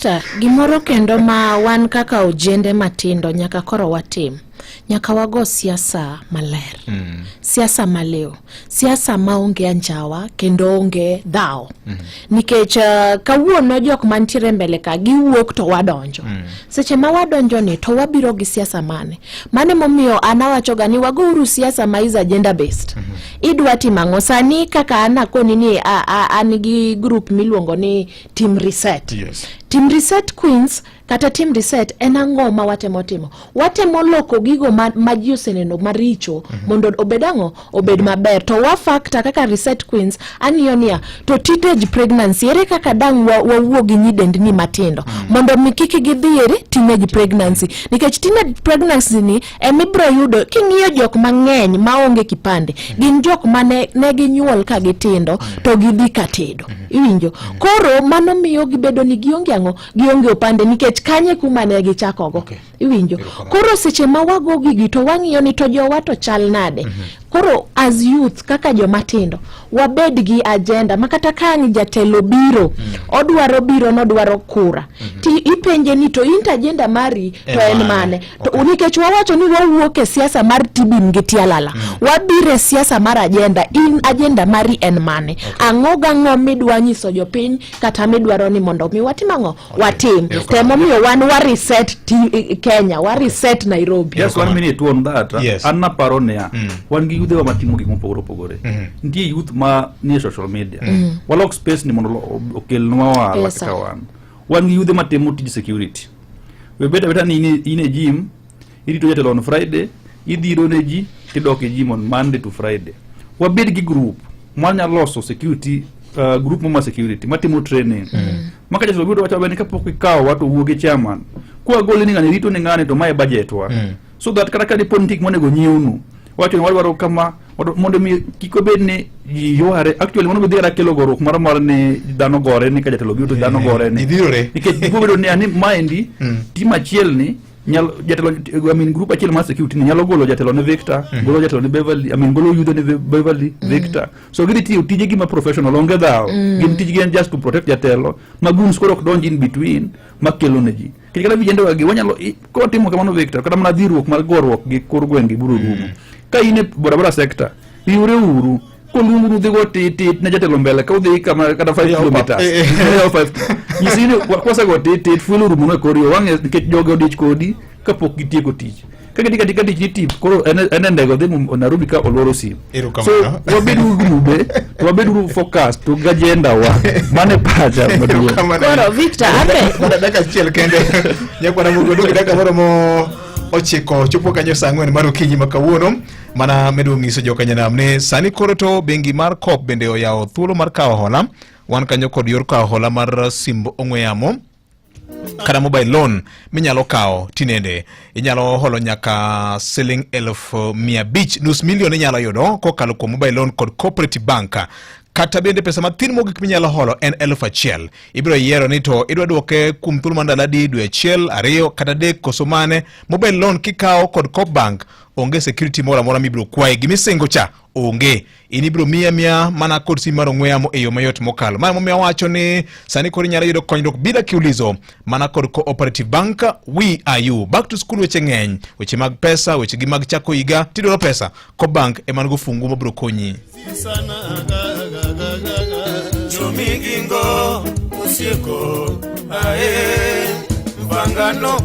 Victor, gimoro kendo ma wan kaka ojende matindo nyaka koro watim. Nyaka wago siasa maler. Siasa maliw. Siasa maonge anjawa kendo onge dhawo. Nikech kawuono jok mantiere mbele ka giwuok to wadonjo. Seche ma wadonjo ni to wabiro gi siasa mane? Mane momiyo an awachoga ni wagouru siasa ma is agenda based. Idwa timo ang'o? Sani kaka an akoni ni an gi group miluongo ni Team Reset. Team Reset Queens kata Team Reset en ang'o ma watemo timo? Watemo loko gigo ma ji oseneno maricho mondo obed ang'o? Obed maber. To wa factor kaka Reset Queens ang'iyo niya, to teenage pregnancy ere kaka dang' wawuo gi nyidendni matindo mondo mi kik gidhi ere teenage pregnancy, nikech teenage pregnancy ni emibro yudo king'iyo jok mang'eny maonge kipande gin jok mane ne ginyuol ka gitindo to gidhi ka tedo, iwinjo? Koro mano miyo gibedo ni gionge ang'o, gionge opande, nikech kanye kuma ne gichakogo. Iwinjo? Erokamano. Koro seche ma wago gigi to wang'iyo ni to jowa to chal nade. Koro as youth, kaka joma tindo, wabed gi agenda ma kata ka ang' jatelo biro, odwaro biro nodwaro kura, ti ipenje ni to in to agenda mari to En en mane? mane? To nikech wawacho ni wawuok e siasa mar tibim gi tialala, wabiro e siasa mar agenda. In agenda mari en mane? Ang'o gang'o midwa nyiso jopiny kata midwaro ni mondo mi watim ang'o, watim? Erokamano. Temomiyo wan wa reset Kenya, wa reset Nairobi. Just one minute on that. An naparo niya, wan gi yudhewa matimo gik mopogore opogore. Nitie youth ma nie social media. Walok space ni mondo okelnwa ohala. Pesa. Kaka wan gi yudhe matimo tij security. We bet abeta ni in e gym, irito jatelo on Friday, idhiro ne ji, tidok e gym on Monday to Friday. Wabed gi group mwanyalo loso security, group mo ma security matimo training. Maka jatelo biro wacho ni kapok ikawo to wuo gi chairman. Kwa gole ni ng'ani rito ni ng'ani to mae budget wa. So that kata ka dipo nitie gik monego nyiewnu, wacho ni wadwaro kama mondo mi kik obed ni ji yware. Actually mano bidhi kata kelo goruok moro mar ni dhano gore ni ka jatelo biro to dhano gore ni. Ji dhirore. Nikech biro bedo ni ani maendi team achiel ni nyalo jatelo, I mean, group achiel mar security ni nyalo golo jatelo ne Victor, golo jatelo ne Beverly, I mean, golo yudho ne Beverly, Victor. So gidhi tiyo tijegi ma professional, onge dhawo. Gin tijgi en just to protect jatelo ma goons koro ok donj in between makelo ne ji. Nikech kata vijende wagi wanyalo kawatimo kamano, Victor, kata mana dhiruok mar goruok gi kor gweng' gi biro rumo. Ka in e bodaboda sector, riwre uru koluongu udhi go tit tit ne jatelo mbele ka udhi kama kata 5 Yaw pap. kilometers. Eh. Yaw 5 nyisi ni kwasego tit tit fuel orumo e kor yo wang'e nikech jogi odich kodi kapok gitieko tich. Ka gidhi katika tich ni tip koro en e ndege odhi Nairobi ka oloro sim. So Erokamano. wabed uru grube to wabed uru focus to gi agenda wa. Mano e pacha maduong'. Erokamano. Koro Victor, abe Mana dakika achiel kende. Nyakwana Mugo duogo dakika moromo 9 chopo kanyo saa 4 mar okinyi ma kawuono. Mana medo nyiso jokanyanam ni sani koro to bengi mar COP bende oyawo thuolo mar kawo hola. Wan kanyo kod yor kawo hola mar simb ong'we yamo kata mobile loan minyalo kawo tinende. Inyalo holo nyaka siling 500,000, nus milion inyalo yudo kokalo kuom mobile loan kod Cooperative Bank. Kata bende pesa mathin mogik minyalo holo en 1000. Ibiro yiero ni to idwa duoke kuom thuolo mar ndalo adi, dwe 1, 2 kata 3 koso mane. Mobile loan kikawo kod Coop Bank onge security moro amora mibiro kwayi, gimisingo cha onge, in ibiro miya miya mana kod simu mar ong'we yamo e yo mayot mokalo. Mano momiyo awacho ni sani koro inyalo yudo konyruok bila kiulizo mana kod Cooperative Bank. We are you. Back to school weche ng'eny, weche mag pesa, weche gi mag chako higa, tidwaro pesa, Coop Bank ema nigi ofungu mabiro konyi. Jomigingo osieko ae mpangano.